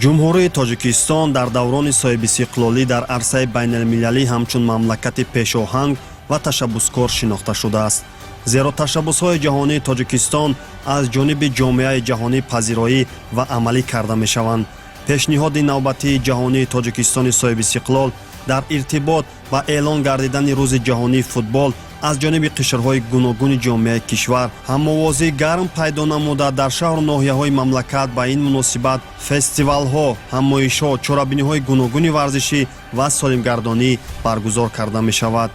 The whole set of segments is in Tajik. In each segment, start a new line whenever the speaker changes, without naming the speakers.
Ҷумҳурии Тоҷикистон дар даврони соҳибистиқлолӣ дар арсаи байналмилалӣ ҳамчун мамлакати пешоҳанг ва ташаббускор шинохта шудааст, зеро ташаббусҳои ҷаҳонии Тоҷикистон аз ҷониби ҷомеаи ҷаҳонӣ пазироӣ ва амалӣ карда мешаванд. Пешниҳоди навбатии ҷаҳонии Тоҷикистони соҳибистиқлол дар иртибот ба эълон гардидани Рӯзи ҷаҳонии футбол аз ҷониби қишрҳои гуногуни ҷомеаи кишвар ҳамовозии гарм пайдо намуда, дар шаҳру ноҳияҳои мамлакат ба ин муносибат фестивалҳо, ҳамоишҳо, чорабиниҳои гуногуни варзишӣ ва солимгардонӣ баргузор карда мешавад.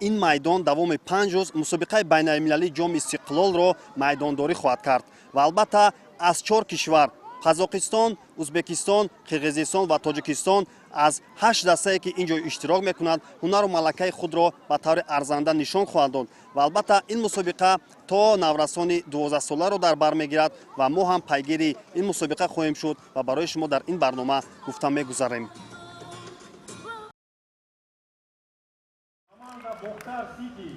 Ин майдон давоми 5 рӯз мусобиқаи байналмилалии Ҷоми Истиқлолро майдондорӣ хоҳад кард ва албатта аз чор кишвар: Қазоқистон, Узбекистон, Қирғизистон ва Тоҷикистон аз ҳашт дастае, ки ин ҷо иштирок мекунанд, ҳунару малакаи худро ба таври арзанда нишон хоҳанд дод. Ва албатта ин мусобиқа то наврасони 12-соларо дар бар мегирад ва мо ҳам пайгири ин мусобиқа хоҳем шуд ва барои шумо дар ин барнома гуфта мегузарем.
Команда Бохтар Сити.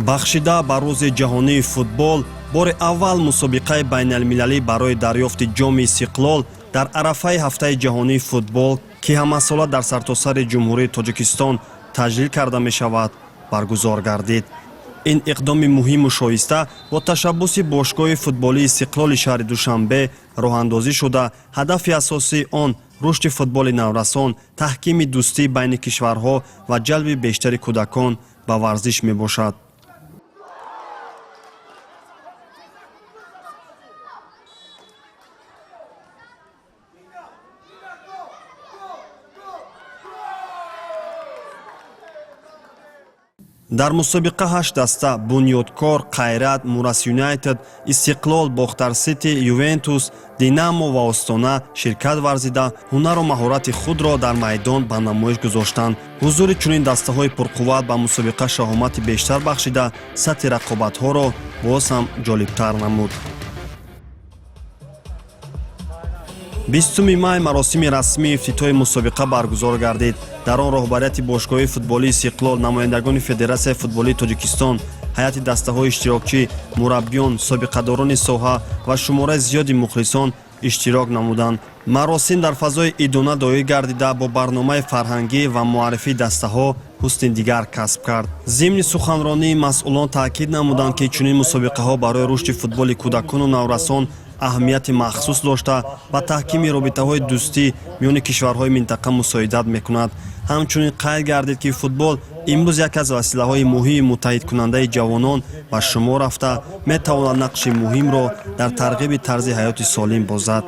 Бахшида ба Рӯзи ҷаҳонии футбол бори аввал мусобиқаи байналмилалӣ барои дарёфти Ҷоми Истиқлол дар арафаи Ҳафтаи ҷаҳонии футбол, ки ҳамасола дар сартосари Ҷумҳурии Тоҷикистон таҷлил карда мешавад, баргузор гардид. Ин иқдоми муҳиму шоиста бо ташаббуси бошгоҳи футболии Истиқлоли шаҳри Душанбе роҳандозӣ шуда, ҳадафи асосии он рушди футболи наврасон, таҳкими дӯстӣ байни кишварҳо ва ҷалби бештари кӯдакон ба варзиш мебошад. Дар мусобиқа ҳашт даста: Бунёдкор, Қайрат, Мурас Юнайтед, Истиқлол, Бохтар Сити, Ювентус, Динамо ва Остона ширкат варзида, ҳунару маҳорати худро дар майдон ба намоиш гузоштанд. Ҳузури чунин дастаҳои пурқувват ба мусобиқа шаҳомати бештар бахшида, сатҳи рақобатҳоро боз ҳам ҷолибтар намуд. 20 май маросими расмии ифтитоҳи мусобиқа баргузор гардид. Дар он роҳбарияти бошгоҳи футболии Истиқлол, намояндагони Федератсияи футболии Тоҷикистон, ҳайати дастаҳои иштирокчӣ, мураббиён, собиқадорони соҳа ва шумораи зиёди мухлисон иштирок намуданд. Маросим дар фазои идона доир гардида, бо барномаи фарҳангӣ ва муаррифии дастаҳо ҳусни дигар касб кард. Зимни суханронии масъулон таъкид намуданд, ки чунин мусобиқаҳо барои рушди футболи кӯдакону наврасон аҳамияти махсус дошта, ба таҳкими робитаҳои дӯстӣ миёни кишварҳои минтақа мусоидат мекунад. Ҳамчунин қайд гардид, ки футбол имрӯз яке аз василаҳои муҳими муттаҳидкунандаи ҷавонон ба шумор рафта, метавонад нақши муҳимро дар тарғиби тарзи ҳаёти солим бозад.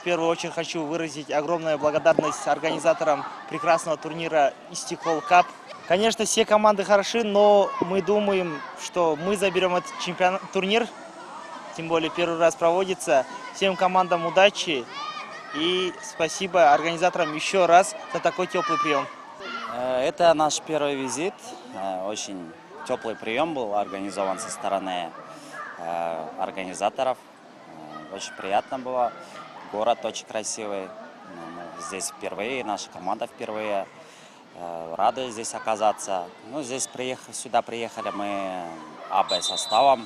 В первую очередь хочу выразить огромную благодарность организаторам прекрасного турнира «Истиклол Кап». Конечно, все команды хороши, но мы думаем, что мы заберем этот турнир, тем более первый раз проводится. Всем командам удачи и спасибо организаторам еще раз за такой теплый прием.
Это наш первый визит. Очень теплый прием был организован со стороны организаторов. Очень приятно было. Город очень красивый. Ну, мы здесь впервые, наша команда впервые. Рады здесь оказаться. Ну, сюда приехали мы АБ составом.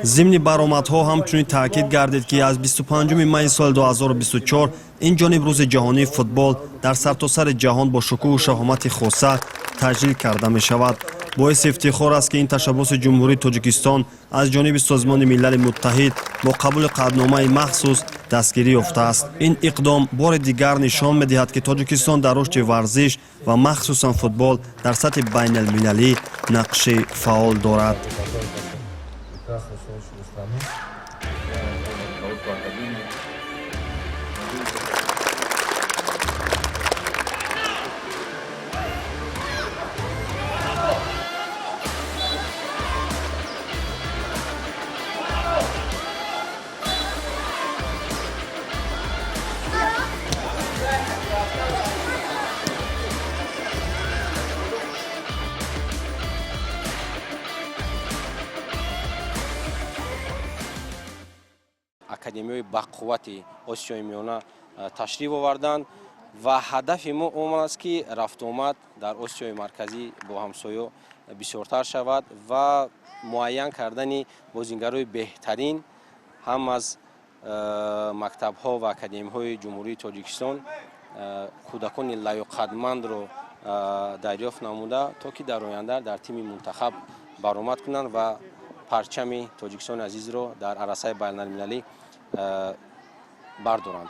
Зимни баромадҳо ҳамчунин таъкид гардид, ки аз 25 майи соли 2024 ин ҷониб Рӯзи ҷаҳонии футбол дар сартосари ҷаҳон бо шукӯҳу шаҳомати хоса таҷлил карда мешавад. Боиси ифтихор аст, ки ин ташаббуси Ҷумҳурии Тоҷикистон аз ҷониби Созмони Милали Муттаҳид бо қабули қатъномаи махсус дастгирӣ ёфтааст. Ин иқдом бори дигар нишон медиҳад, ки Тоҷикистон дар рушди варзиш ва махсусан футбол дар сатҳи байналмилалӣ нақши фаъол дорад.
страну. Руководство Академии.
Академияҳои бақуввати Осиёи Миёна ташриф оварданд ва ҳадафи мо он аст, ки рафтуомад дар Осиёи Марказӣ бо ҳамсоё бисёртар шавад ва муайян кардани бозингарои беҳтарин ҳам аз мактабҳо ва академияҳои Ҷумҳурии Тоҷикистон, кӯдакони лаёқатмандро дарёфт намуда, то ки дар оянда дар тими мунтахаб баромад кунанд ва парчами Тоҷикистони азизро дар арсаи байналмилалӣ бардоранд.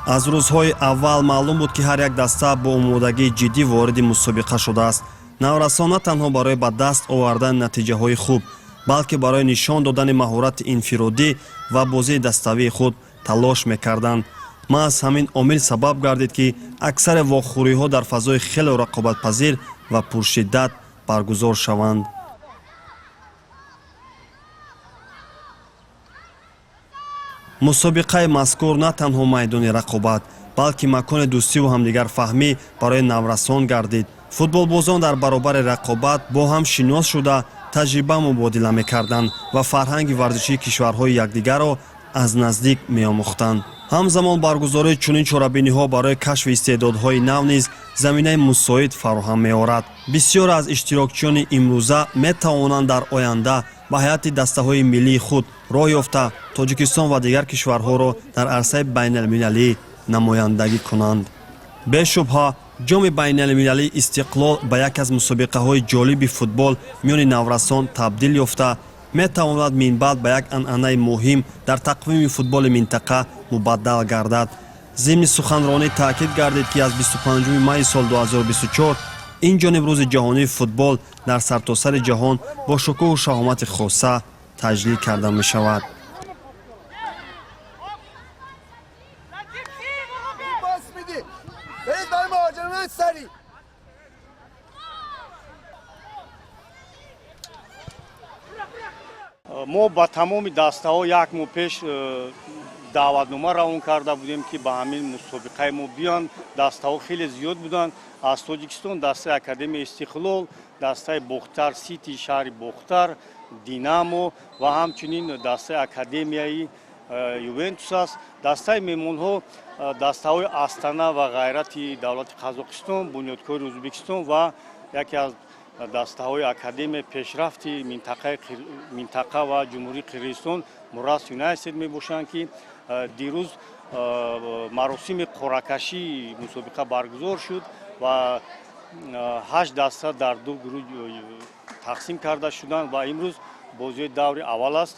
Аз рӯзҳои аввал маълум буд, ки ҳар як даста бо омодагии ҷиддӣ вориди мусобиқа шудааст. Наврасон на танҳо барои ба даст овардани натиҷаҳои хуб, балки барои нишон додани маҳорати инфиродӣ ва бозии даставии худ талош мекарданд. Маҳз ҳамин омил сабаб гардид, ки аксари вохӯриҳо дар фазои хеле рақобатпазир ва пуршиддат баргузор шаванд. Мусобиқаи мазкур на танҳо майдони рақобат, балки макони дӯстиву ҳамдигарфаҳмӣ барои наврасон гардид. Футболбозон дар баробари рақобат бо ҳам шинос шуда, таҷриба мубодила мекарданд ва фарҳанги варзишии кишварҳои якдигарро аз наздик меомӯхтанд. Ҳамзамон баргузории чунин чорабиниҳо барои кашфи истеъдодҳои нав низ заминаи мусоид фароҳам меорад. Бисёр аз иштирокчиёни имрӯза метавонанд дар оянда ба ҳайати дастаҳои миллии худ роҳ ёфта, Тоҷикистон ва дигар кишварҳоро дар арсаи байналмилалӣ намояндагӣ кунанд. Бешубҳа, Ҷоми байналмилалии «Истиқлол» ба яке аз мусобиқаҳои ҷолиби футбол миёни наврасон табдил ёфта, метавонад минбаъд ба як анъанаи муҳим дар тақвими футболи минтақа мубаддал гардад. Зимни суханронӣ таъкид гардид, ки аз 25 майи соли 2024 ин ҷониб Рӯзи ҷаҳонии футбол дар сартосари ҷаҳон бо шукӯҳу шаҳомати хоса таҷлил карда мешавад.
پاس میدی، برید برای مهاجم سریع.
Мо ба тамоми дастаҳо як моҳ пеш даъватнома равон карда будем, ки ба ҳамин мусобиқаи мо биёнд. Дастаҳо хеле зиёд буданд. Аз Тоҷикистон дастаи Академияи «Истиқлол», дастаи «Бохтар Сити» шаҳри Бохтар, «Динамо» ва ҳамчунин дастаи Академияи «Ювентус» аст. Дастаи меҳмонҳо дастаҳои «Астана» ва «Ғайрати» давлати Қазоқистон, «Бунёдкори» Ӯзбекистон ва яке аз дастаҳои Академияи пешрафти минтақа ва Ҷумҳурии Қирғизистон, «Мурас Юнайтед» мебошанд, ки дирӯз маросими қуръакашии мусобиқа баргузор шуд ва ҳашт даста дар ду гурӯҳ тақсим карда шуданд ва имрӯз бозиҳои даври аввал аст.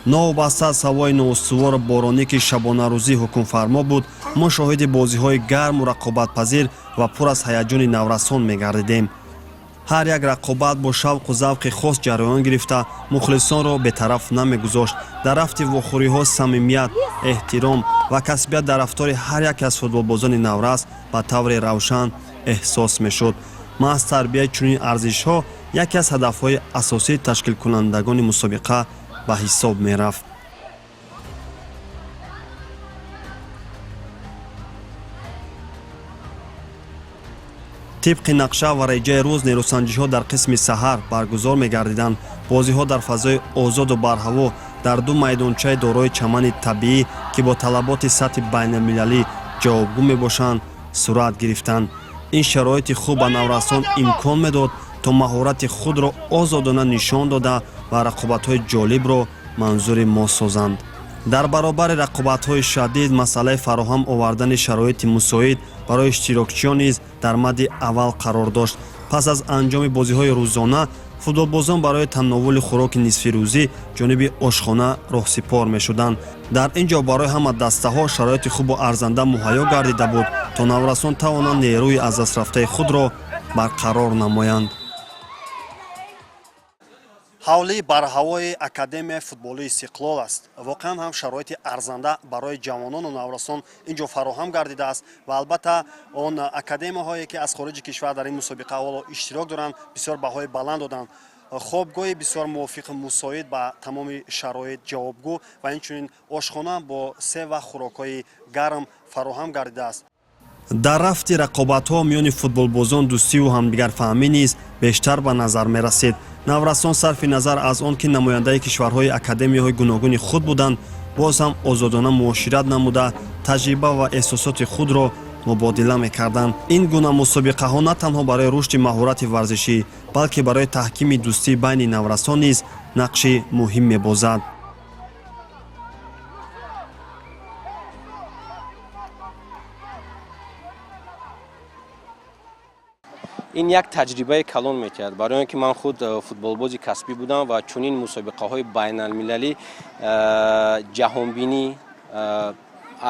Новобаста аз ҳавои ноустувору боронӣ, ки шабонарӯзӣ ҳукмфармо буд, мо шоҳиди бозиҳои гарму рақобатпазир ва пур аз ҳаяҷони наврасон мегардидем. Ҳар як рақобат бо шавқу завқи хос ҷараён гирифта, мухлисонро бетараф намегузошт. Дар рафти вохӯриҳо самимият, эҳтиром ва касбият дар рафтори ҳар яке аз футболбозони наврас ба таври равшан эҳсос мешуд. Маҳз тарбияи чунин арзишҳо яке аз ҳадафҳои асосии ташкилкунандагони мусобиқа ба ҳисоб мерафт. Тибқи нақша ва реҷаи рӯз, нерӯсанҷиҳо дар қисми саҳар баргузор мегардиданд. Бозиҳо дар фазои озоду барҳаво, дар ду майдончаи дорои чамани табиӣ, ки бо талаботи сатҳи байналмилалӣ ҷавобгӯ мебошанд, сурат гирифтанд. Ин шароити хуб ба наврасон имкон медод, то маҳорати худро озодона нишон дода ва рақобатҳои ҷолибро манзури мо созанд. Дар баробари рақобатҳои шадид, масъалаи фароҳам овардани шароити мусоид барои иштирокчиён низ дар мадди аввал қарор дошт. Пас аз анҷоми бозиҳои рӯзона футболбозон барои тановвули хӯроки нисфирӯзӣ ҷониби ошхона роҳсипор мешуданд. Дар ин ҷо барои ҳама дастаҳо шароити хубу арзанда муҳайё гардида буд, то наврасон тавонанд нерӯи аз дастрафтаи худро барқарор намоянд. Ҳавлии барҳавои Академияи футболии Истиқлол аст. Воқеан ҳам шароити арзанда барои ҷавонону наврасон ин ҷо фароҳам гардидааст ва албатта он академияҳое, ки аз хориҷи кишвар дар ин мусобиқа ҳоло иштирок доранд, бисёр баҳои баланд доданд. Хобгоҳи бисёр мувофиқу мусоид, ба тамоми шароит ҷавобгӯ ва инчунин ошхона бо се вақт хӯрокҳои гарм фароҳам гардидааст. Дар рафти рақобатҳо миёни футболбозон дӯстиву ҳамдигарфаҳмӣ низ бештар ба назар мерасид. Наврасон, сарфи назар аз он ки намояндаи кишварҳои академияҳои гуногуни худ буданд, боз ҳам озодона муошират намуда, таҷриба ва эҳсосоти худро мубодила мекарданд. Ин гуна мусобиқаҳо на танҳо барои рушди маҳорати варзишӣ, балки барои таҳкими дӯстӣ байни наврасон низ нақши муҳим мебозад.
Ин як таҷрибаи калон метиҳад, барои он ки ман худ футболбози касбӣ будам ва чунин мусобиқаҳои байналмилалӣ ҷаҳонбинӣ,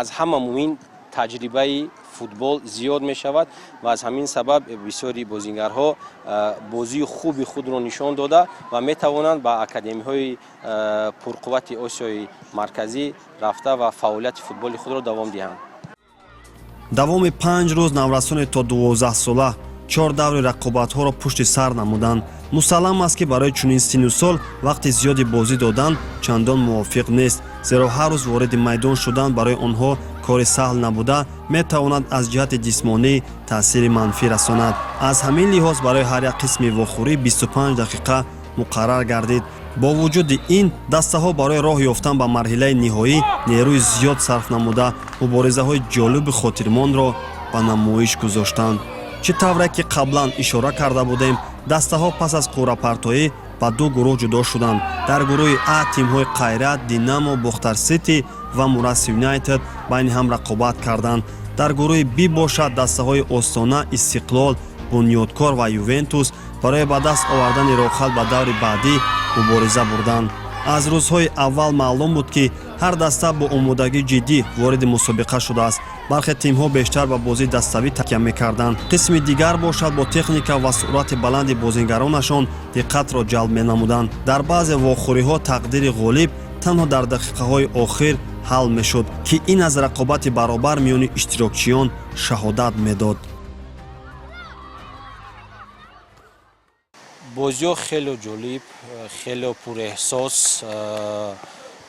аз ҳама муҳим таҷрибаи футбол зиёд мешавад ва аз ҳамин сабаб бисёри бозигарҳо бозии хуби худро нишон дода ва метавонанд ба академиҳои пурқуввати Осиёи Марказӣ рафта ва фаъолияти футболи худро давом диҳанд.
Давоми 5 рӯз наврасони то 12сола чор даври рақобатҳоро пушти сар намуданд. Мусаллам аст, ки барои чунин синну сол вақти зиёди бозӣ додан чандон мувофиқ нест, зеро ҳар рӯз вориди майдон шудан барои онҳо кори саҳл набуда, метавонад аз ҷиҳати ҷисмонӣ таъсири манфӣ расонад. Аз ҳамин лиҳоз барои ҳар як қисми вохӯрӣ 25 дақиқа муқаррар гардид. Бо вуҷуди ин, дастаҳо барои роҳ ёфтан ба марҳилаи ниҳоӣ нерӯи зиёд сарф намуда, муборизаҳои ҷолиби хотирмонро ба намоиш гузоштанд. Чӣ тавре ки қаблан ишора карда будем, дастаҳо пас аз қуръапартоӣ ба ду гурӯҳ ҷудо шуданд. Дар гурӯҳи А тимҳои Қайрат, Динамо, Бохтар Сити ва Мурас Юнайтед байни ҳам рақобат карданд. Дар гурӯҳи Б бошад, дастаҳои Остона, Истиқлол, Бунёдкор ва Ювентус барои ба даст овардани роҳхат ба даври баъдӣ мубориза бурданд. Аз рӯзҳои аввал маълум буд, ки ҳар даста бо омодагии ҷиддӣ вориди мусобиқа шудааст. Бархе тимҳо бештар ба бозии даставӣ такя мекарданд, қисми дигар бошад бо техника ва суръати баланди бозингаронашон диққатро ҷалб менамуданд. Дар баъзе вохӯриҳо тақдири ғолиб танҳо дар дақиқаҳои охир ҳал мешуд, ки ин аз рақобати баробар миёни иштирокчиён шаҳодат медод.
Бозиҳо хеле ҷолиб, хеле пурэҳсос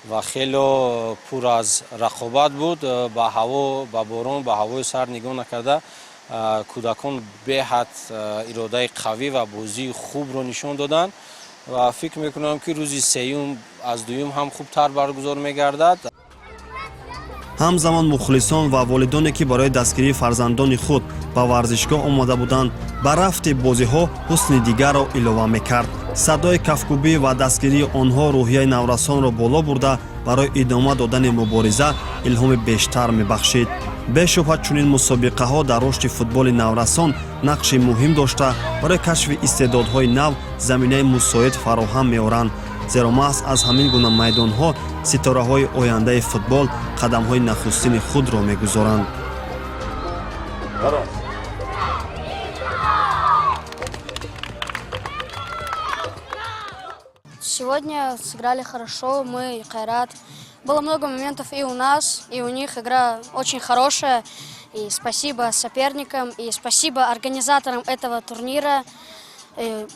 ва хеле пур аз рақобат буд. Ба ҳаво, ба борон, ба ҳавои сард нигоҳ накарда, кӯдакон беҳад иродаи қавӣ ва бозии хубро нишон доданд ва фикр мекунам, ки рӯзи сеюм аз дуюм ҳам хубтар баргузор мегардад.
Ҳамзамон мухлисон ва волидоне, ки барои дастгирии фарзандони худ ба варзишгоҳ омода буданд, ба рафти бозиҳо ҳусни дигарро илова мекард. Садои кафкӯбӣ ва дастгирии онҳо рӯҳияи наврасонро боло бурда, барои идома додани мубориза илҳоми бештар мебахшид. Бешубҳа, чунин мусобиқаҳо дар рушди футболи наврасон нақши муҳим дошта, барои кашфи истеъдодҳои нав заминаи мусоид фароҳам меоранд, зеро маҳз аз ҳамин гуна майдонҳо ситораҳои ояндаи футбол қадамҳои нахустини худро мегузоранд.
Сегодня сыграли хорошо, мы и Кайрат. Было много моментов и у нас, и у них. Игра очень хорошая. И спасибо соперникам, и спасибо организаторам этого турнира.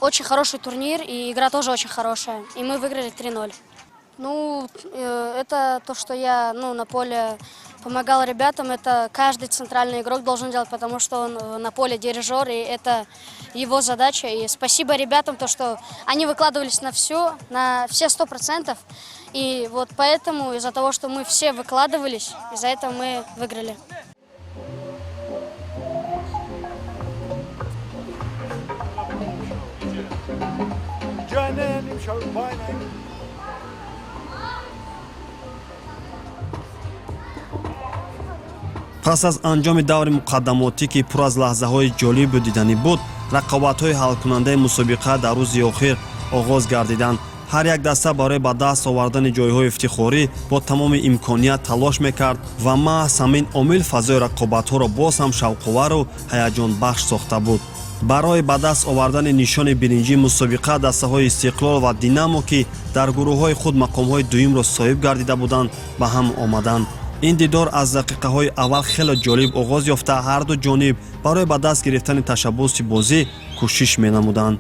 Очень хороший турнир, и игра тоже очень хорошая. И мы выиграли 3-0. Ну, это то, что я, ну, на поле помогал ребятам, это каждый центральный игрок должен делать, потому что он на поле дирижер, и это его задача. И спасибо ребятам, то, что они выкладывались на все, на все 100%. И вот поэтому, из-за того, что мы все выкладывались, из-за этого мы выиграли.
جای نه نمیشه پای نه.
Пас аз анҷоми даври муқаддамотӣ, ки пур аз лаҳзаҳои ҷолибу диданӣ буд, Рақобатҳои ҳалкунандаи мусобиқа дар рӯзи охир оғоз гардиданд. Ҳар як даста барои ба даст овардани ҷойҳои ифтихорӣ бо тамоми имконият талош мекард ва маҳз ҳамин омил фазои рақобатҳоро боз ҳам шавқовару ҳаяҷонбахш сохта буд. Барои ба даст овардани нишони биринҷии мусобиқа дастаҳои Истиқлол ва Динамо, ки дар гурӯҳҳои худ мақомҳои дуюмро соҳиб гардида буданд, ба ҳам омаданд. Ин дидор аз дақиқаҳои аввал хеле ҷолиб оғоз ёфта, ҳарду ҷониб барои ба даст гирифтани ташаббуси бозӣ кӯшиш менамуданд.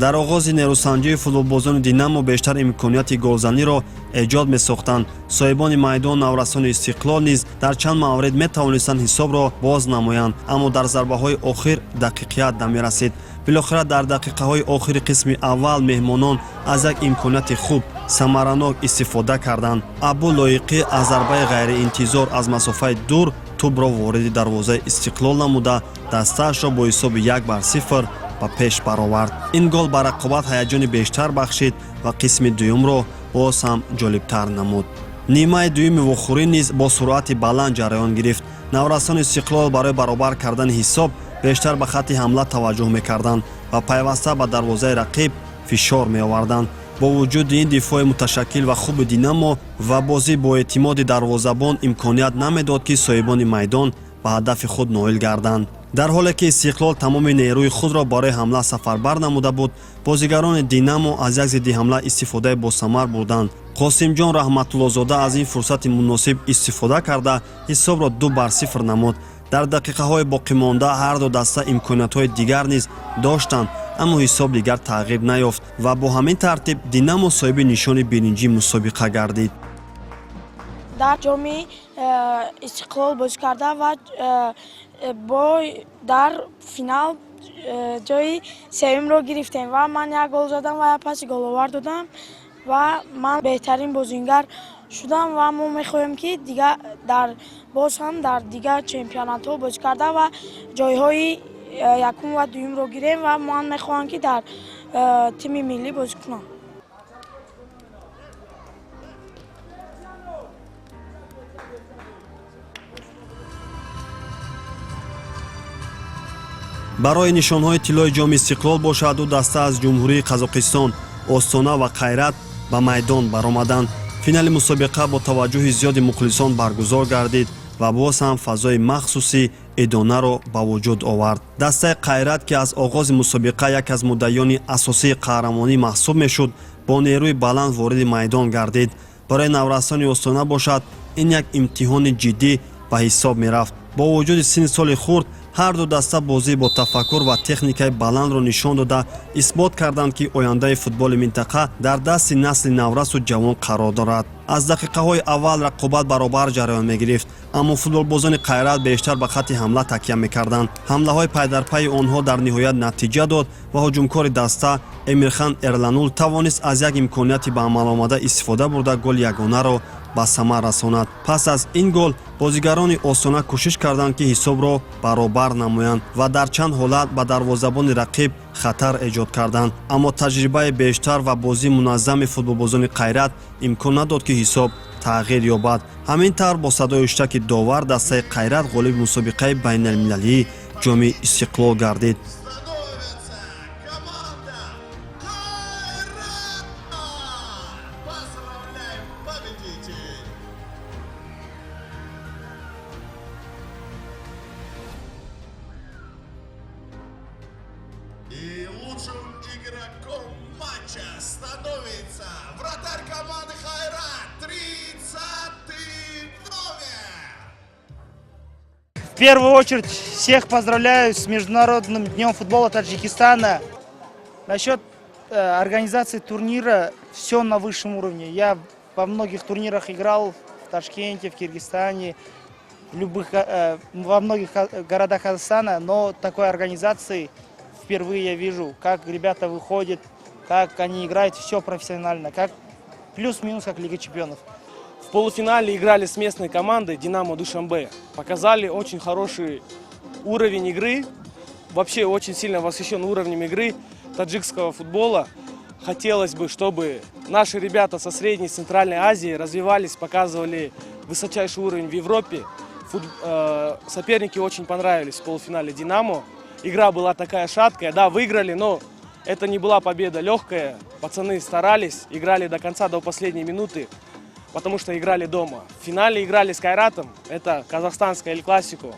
Дар оғози нерӯсанҷии футболбозони Динамо бештар имконияти голзаниро эҷод месохтанд. Соҳибони майдон, наврасони Истиқлол низ дар чанд маврид метавонистанд ҳисобро боз намоянд, аммо дар зарбаҳои охир дақиқият намерасид. Билохира дар дақиқаҳои охири қисми аввал меҳмонон аз як имконияти хуб самаранок истифода карданд. Абу Лоиқӣ аз зарбаи ғайриинтизор аз масофаи дур тӯбро вориди дарвозаи Истиқлол намуда, дастаашро бо ҳисоби 1-0 ба пеш баровард. Ин гол ба рақобат ҳаяҷони бештар бахшид ва қисми дуюмро боз ҳам ҷолибтар намуд. Нимаи дуюми вохӯрӣ низ бо суръати баланд ҷараён гирифт. Наврасони Истиқлол барои баробар кардани ҳисоб бештар ба хатти ҳамла таваҷҷӯҳ мекарданд ва пайваста ба дарвозаи рақиб фишор меоварданд. Бо вуҷуди ин, дифои муташаккил ва хуби Динамо ва бозӣ бо эътимоди дарвозабон имконият намедод, ки соҳибони майдон ба ҳадафи худ ноил гарданд. Дар ҳоле ки Истиқлол тамоми нерӯи худро барои ҳамла сафарбар намуда буд, бозигарони Динамо аз як зидди ҳамла истифодаи босамар бурданд. Қосимҷон Раҳматуллозода аз ин фурсати муносиб истифода карда, ҳисобро 2-0 намуд. Дар дақиқаҳои боқимонда ҳарду даста имкониятҳои дигар низ доштанд, аммо ҳисоб дигар тағйир наёфт ва бо ҳамин тартиб Динамо соҳиби нишони биринҷии мусобиқа гардид.
Дар ҷоми Истиқлол бозӣ карда ва бо дар финал ҷои сеюмро гирифтем ва ман як гол задам ва як паси головар додам ва ман беҳтарин бозингар шудам. Ва мо мехоҳем, ки дигар дар боз ҳам дар дигар чемпионатҳо бозӣ карда ва ҷойҳои якум ва дуюмро гирем ва ман мехоҳам, ки дар тими миллӣ бозӣ кунам.
Барои нишонҳои тиллои ҷоми Истиқлол бошад, ду даста аз Ҷумҳурии Қазоқистон, Остона ва Қайрат, ба майдон баромаданд. Финали мусобиқа бо таваҷҷӯҳи зиёди мухлисон баргузор гардид ва боз ҳам фазои махсуси идонаро ба вуҷуд овард. Дастаи Қайрат, ки аз оғози мусобиқа як аз муддаиёни асосии қаҳрамонӣ маҳсуб мешуд, бо нерӯи баланд вориди майдон гардид. Барои наврасони Остона бошад, ин як имтиҳони ҷиддӣ ба ҳисоб мерафт. Бо вуҷуди синни соли хурд, ҳарду даста бозӣ бо тафаккур ва техникаи баландро нишон дода, исбот карданд, ки ояндаи футболи минтақа дар дасти насли наврасу ҷавон қарор дорад. Аз дақиқаҳои аввал рақобат баробар ҷараён мегирифт, аммо футболбозони Қайрат бештар ба хатти ҳамла такя мекарданд. Ҳамлаҳои пайдарпайи онҳо дар ниҳоят натиҷа дод ва ҳуҷумкори даста Эмирхан Эрланул тавонист аз як имконияти ба амал омада истифода бурда, голи ягонаро ба самар расонад. Пас аз ин гол бозигарони Остона кӯшиш карданд, ки ҳисобро баробар намоянд ва дар чанд ҳолат ба дарвозабони рақиб хатар эҷод карданд, аммо таҷрибаи бештар ва бозии муназзами футболбозони Қайрат имкон надод, ки ҳисоб тағйир ёбад. Ҳамин тавр, бо садои ҳуштаки довар дастаи Қайрат ғолиби мусобиқаи байналмилалии ҷоми Истиқлол гардид.
Становится команда «Кайрат». Поздравляем победителей! И лучшим игроком матча становится вратарь команды «Кайрат», 30 номер.
В первую очередь всех поздравляю с Международным днем футбола Таджикистана. Насчет организации турнира — все на высшем уровне. Я во многих турнирах играл в Ташкенте, в Киргизстане, во многих городах Казахстана, но такой организации впервые я вижу, как ребята выходят, как они играют, все профессионально, как плюс-минус как Лига чемпионов.
В полуфинале играли с местной командой «Динамо Душанбе». Показали очень хороший уровень игры. Вообще очень сильно восхищен уровнем игры таджикского футбола. Хотелось бы, чтобы наши ребята со Средней и Центральной Азии развивались, показывали высочайший уровень в Европе. Соперники очень понравились в полуфинале «Динамо». Игра была такая шаткая. Да, выиграли, но это не была победа легкая. Пацаны старались, играли до конца, до последней минуты, потому что играли дома. В финале играли с Кайратом, это казахстанская Эль Классико.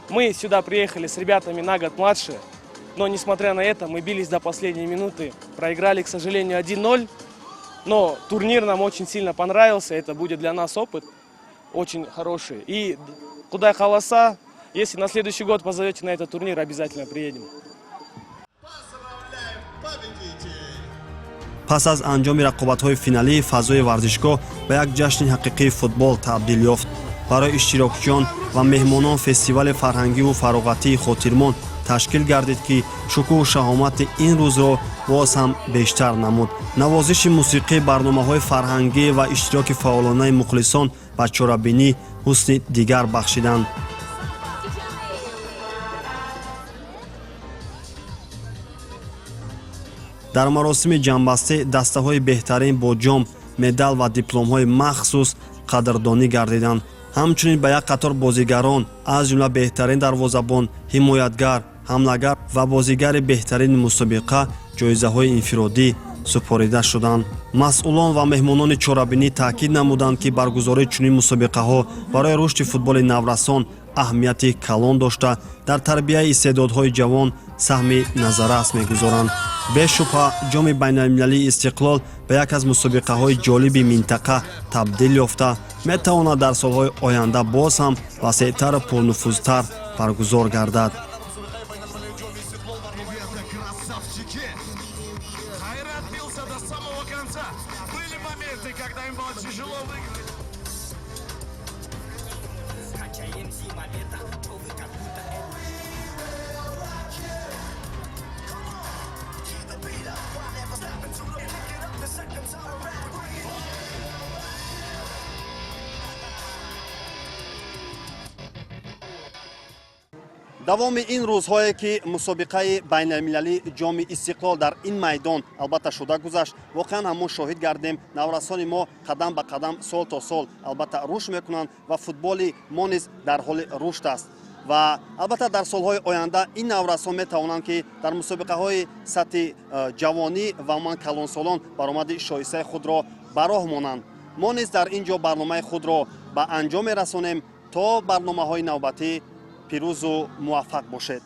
Мы сюда приехали с ребятами на год младше, но несмотря на это, мы бились до последней минуты. Проиграли, к сожалению, 1-0, но турнир нам очень сильно понравился, это будет для нас опыт очень хороший. И Кудай Халаса, если на следующий год позовете на этот турнир, обязательно приедем.
Пас аз анҷоми рақобатҳои финалӣ фазои варзишгоҳ ба як ҷашни ҳақиқии футбол табдил ёфт. Барои иштирокчиён ва меҳмонон фестивали фарҳангиву фароғатии хотирмон ташкил гардид, ки шукӯҳу шаҳомати ин рӯзро боз ҳам бештар намуд. Навозиши мусиқӣ, барномаҳои фарҳангӣ ва иштироки фаъолонаи мухлисон ба чорабинӣ ҳусни дигар бахшиданд. Дар маросими ҷамъбастӣ дастаҳои беҳтарин бо ҷом, медал ва дипломҳои махсус қадрдонӣ гардиданд. Ҳамчунин ба як қатор бозигарон, аз ҷумла беҳтарин дарвозабон, ҳимоятгар, ҳамлагар ва бозигари беҳтарини мусобиқа ҷоизаҳои инфиродӣ супорида шуданд. Масъулон ва меҳмонони чорабинӣ таъкид намуданд, ки баргузории чунин мусобиқаҳо барои рушди футболи наврасон аҳамияти калон дошта, дар тарбияи истеъдодҳои ҷавон саҳми назаррас мегузоранд. Бешубҳа, ҷоми байналмилалии Истиқлол ба як аз мусобиқаҳои ҷолиби минтақа табдил ёфта, метавонад дар солҳои оянда боз ҳам васеътару пурнуфузтар баргузор гардад. Давоми ин рӯзҳое, ки мусобиқаи байналмилалии ҷоми Истиқлол дар ин майдон албатта шуда гузашт, воқеан ҳам мо шоҳид гардем, наврасони мо қадам ба қадам, сол то сол албатта рушд мекунанд ва футболи мо низ дар ҳоли рушд аст. Ва албатта дар солҳои оянда ин наврасон метавонанд, ки дар мусобиқаҳои сатҳи ҷавонӣ ва умуман калонсолон баромади шоистаи худро ба роҳ монанд. Мо низ дар ин ҷо барномаи худро ба анҷом мерасонем. То барномаҳои навбатӣ пирӯзу муваффақ бошед.